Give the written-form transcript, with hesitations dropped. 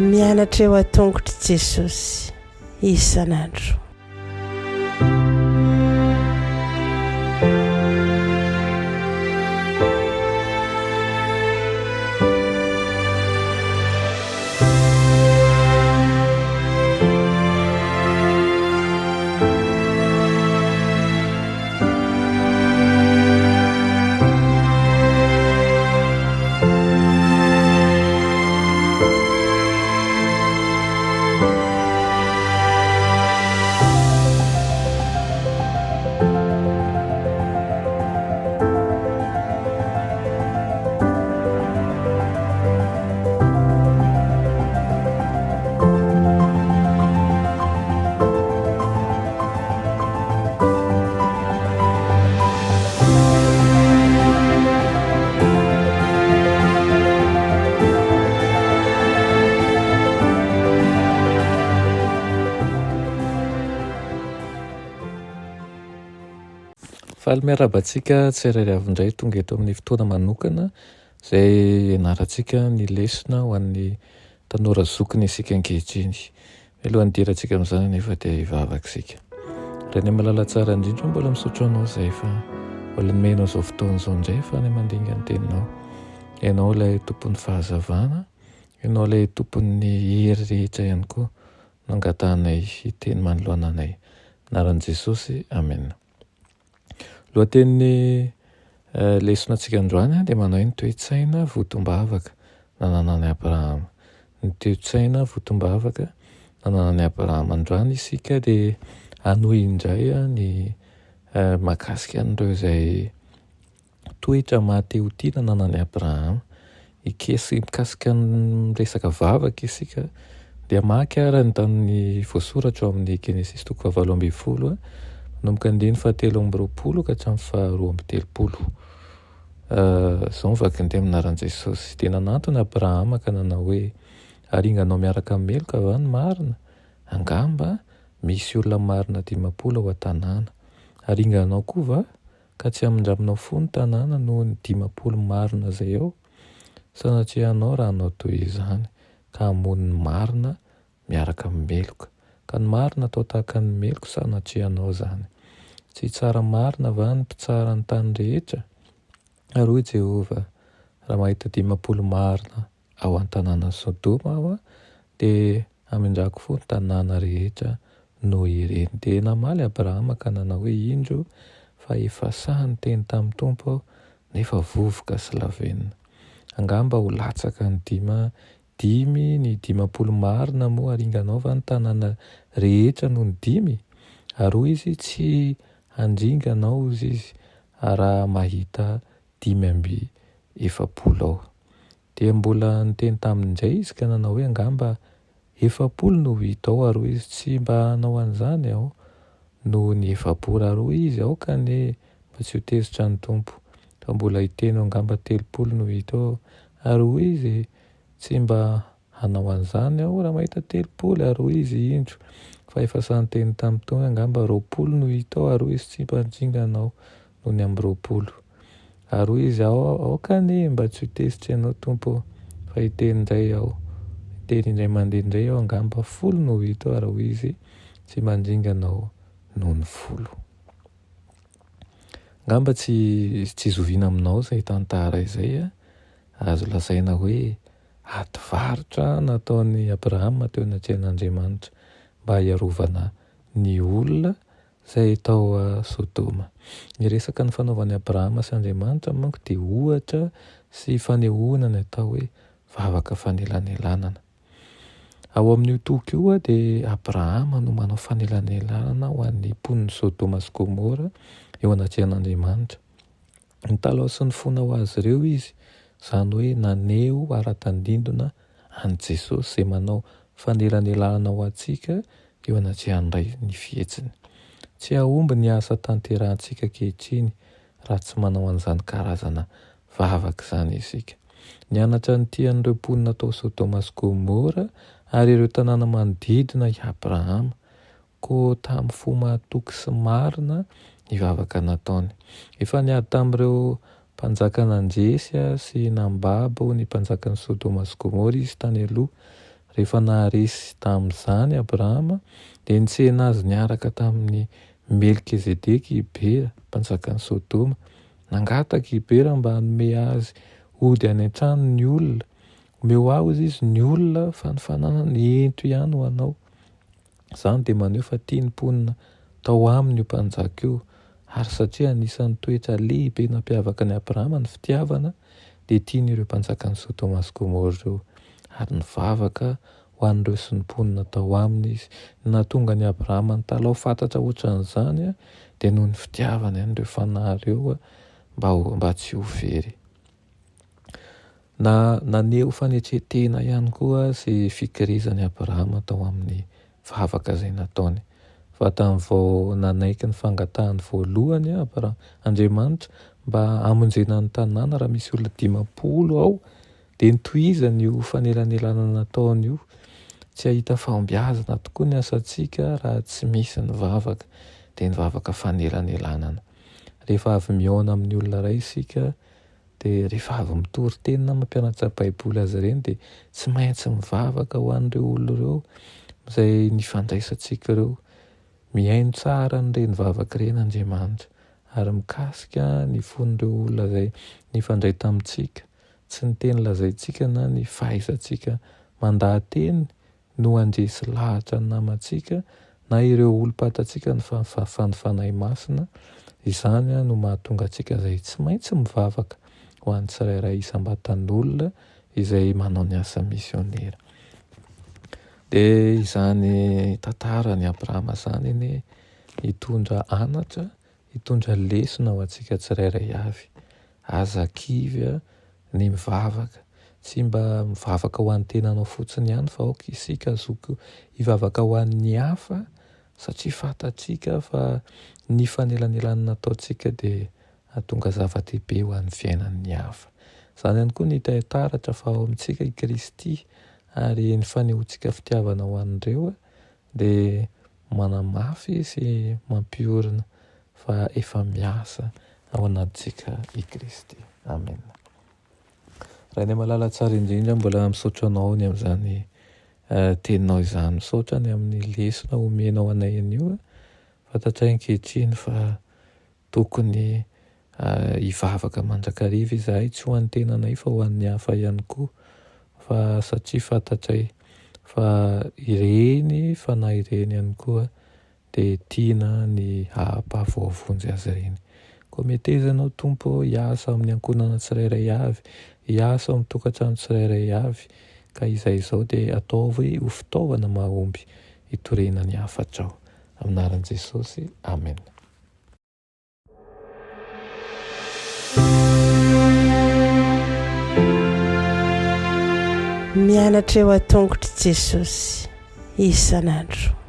Mianatra eo an-tongotr'i Jesosy isan'andro. Faly miarahaba antsika tsirairay avy indray tonga eto amin'ny fotoana manokana izay ianarantsika ny lesona ho an'ny tanora zokiny isika ankehitriny. Mialohan'ny hidirantsika amin'izany anefa dia hivavaka isika. Rainay malala tsara indrindra, mbola misaotra anao izay fa mbola nomenao izao fotoana izao indray fa ny mandinga ny teninao. Ianao ilay tompon'ny fahazavana, ianao ilay tompon'ny hery rehetra ihany koa no angatahanay hiteny manoloana anay. Anaran'i Jesosy, amena. Lohatenin'ny lesona antsika androany dia manao hoe ny toe-tsaina votombavaka nananan'i Abrahama. Ny toe-tsaina votombavaka nananan'i Abrahama. Androany isika dia hanohy indray ny mahakasika an'ireo izay toetra maha te ho tia nananan'i Abrahama. Hikesy mikasika ny resaka vavaka isika dia hamaky ary ny tany voasoratra ao amin'ny Genesisy toko fahavalo ambin'ny folo, manomboka andininy fahatelo amby roapolo ka hatramin'ny faharoa amby telopolo. Izao ny vakin'ny teny amin'ny anaran'i Jesosy. Dia nanantona Abrahama ka nanao hoe, Haringanao miaraka amin'ny meloka va ny marina? Angamba misy olona marina 50 ao an-tanàna. Haringanao koa va? Ka tsy hamindraminao fo ny tanàna noho ny 50 marina izay eo? Sanatria anao raha hanao toy izany, ka hamono ny marina miaraka amin'ny meloka. Ka ny marina atao tahaka ny meloka, sanatria anao izany. Tsy hitsara marina va ny mpitsara ny tany rehetra? Ary hoy Jehovah, Raha mahita 50 marina ao an-tanànan'i Sodoma aho, dia hamindrako fo ny tanàna rehetra noho ireny. Dia namaly Abrahama ka nanao hoe, Indro, fa efa sahy niteny tamin'ny Tompo aho, nefa vovoka sy lavenona. Angamba ho latsaka ny dima dimy ny 50 marina moa haringanao va ny tanàna rehetra noho ny dimy? Ary hoy izy, Tsy handringana aho, hozy izy, raha mahita 45 ao. Dia mbola niteny taminy indray izy ka nanao hoe, Angamba 40 no ho hita ao, ary hoy izy, Tsy mba hanao an'izany aho noho ny 40. Ary hoy izy, Aoka anie mba tsy ho tezitra ny Tompo, fa mbola hiteny aho, angamba 30 no hita ao. Ary hoy izy, Tsy mba hanao an'izany aho raha mahita 30. Ary hoy izy, Indro, fa efa sahy niteny tamin'ny Tompo hoe, Angamba 20 no hita ao. Ary hoy izy, Tsy mba handringana aho noho ny amin'ny 20. Ary hoy izy, Aoka anie mba tsy ho tezitra ianao, Tompo ô, fa hiteny indray aho. Hiteny indray mandeha indray aho, angamba 10 no ho hita ao. Ary hoy izy, Tsy mandringana aho noho ny 10. Angamba tsy tsy zoviana aminao izay tantara izay. Azo lazaina hoe ady varotra nataon'i Abrahama teo anatrehan'Andriamanitra mba hiarovana ny olona izay tao Sodoma. Ny resaka nifanaovan'i Abrahama sy Andriamanitra manko dia ohatra sy fanehoana ny atao hoe vavaka fanelanelanana. Ao amin'io toko io dia Abrahama no manao fanelanelanana ho an'ny mponin'i Sodoma sy Gomora eo anatrehan'Andriamanitra. Nitalaho sy nifona ho azy ireo izy, izany hoe naneho ara-tandindona an'i Jesosy izay manao fanelanelanana ho antsika eo anatrehan'ny Ray ny fihetsiny. Tsy hahomby ny asa tanterahantsika ankehitriny raha tsy manao an'izany karazana vavaka izany isika. Nianatra nitia an'ireo mponina tao Sodoma sy Gomora ary ireo tanàna manodidina i Abrahama. Koa tamin'ny fo mahatoky sy marina ny vavaka nataony. Efa niady tamin'ireo mpanjaka nandresy sy nambabo ny mpanjakan'i Sodoma sy Gomora izy tany aloha. Rehefa naharesy tamin'izany Abrahama, dia nitsena azy niaraka tamin'i Melkizedeka i Bera, mpanjakan'i Sodoma. Nangataka i Bera mba hanome azy hody any an-tranony ny olona. Omeo ahy, hozy izy, ny olona fa ny fananany ento ihany ho anao. Izany dia maneho fa tia ny mponina tao aminy io mpanjaka io, ary satria anisan'ny toetra lehibe nampiavaka an'i Abrahama ny fitiavana, dia tiany ireo mpanjakan'i Sodoma sy Gomora ireo, ary nivavaka ho an'ireo sy ny mponina tao aminy izy. Ny nahatonga an'i Abrahama nitalaho fatratra hoatran'izany dia noho ny fitiavany an'ireo fanahy ireo mba mba tsy ho very. Na naneho fanetren-tena ihany koa sy fikirizan'i Abrahama tao amin'ny vavaka izay nataony. Vantany vao nanaiky ny fangatahany voalohany Abrahama, Andriamanitra mba hamonjena ny tanàna raha misy olona 50 ao, dia notohizany io fanelanelanana nataony io. Tsy hahita fahombiazana tokoa ny asantsika raha tsy misy ny vavaka, dia ny vavaka fanelanelanana. Rehefa avy mihaona amin'ny olona iray isika, Dia rehefa avy mitory teny na mampianatra baiboly azy ireny dia tsy maintsy mivavaka ho an'ireo olona ireo izay nifandraisantsika ireo. Mihaino tsara an'ireny vavaka ireny Andriamanitra ary mikasika ny fon'ireo olona izay nifandray tamintsika. Tsy ny teny lazaintsika na ny fahaizantsika mandaha-teny no handresy lahatra ny namantsika na ireo olom-pantatsika ny fa ny Fanahy Masina, izany no mahatonga antsika izay tsy maintsy mivavaka ho an'ny tsirairay isam-batan'olona izay manao ny asa misionera. Dia izany tantaran'i Abrahama izany anie hitondra anatra, hitondra lesona ho antsika tsirairay avy. Aza kivy ny mivavaka. Tsy mba mivavaka ho an'ny tenanao fotsiny ihany fa aoka isika zoky hivavaka ho an'ny hafa satria fantatsika fa ny fanelanelanana ataontsika dia hahatonga zava-dehibe ho an'ny fiainan'ny hafa. Izany ihany koa ny hita taratra fa ao amintsika i Kristy ary ny fanehoantsika fitiavana ho an'ireo dia manamafy sy mampiorina fa efa miasa ao anatintsika i Kristy. Amen. Rainay malala tsara indrindra, mbola misaotra anao ny amin'izany eh, teninao izany. Misaotra ny amin'ny lesona omenao anay anio. Fantatray ankehitriny fa tokony eh, hivavaka mandrakariva izahay, tsy ho an'ny tenanay fa ho an'ny hafa ihany koa. Fa satria fantatray fa ireny fanahy ireny ihany koa dia tiana ny haha-mpahavoavonjy azy ireny. Koa meteza Ianao Tompo ô, hiasa amin'ny ankohonana tsirairay avy, hiasa ao amin'ny tokantrano tsirairay avy, ka izay izao dia ataovy ho fitaovana mahomby hitoriana ny hafatrao. Amin'ny anaran'i Jesosy, Amena. Mianatra eo an-tongotr'i Jesosy isan'andro.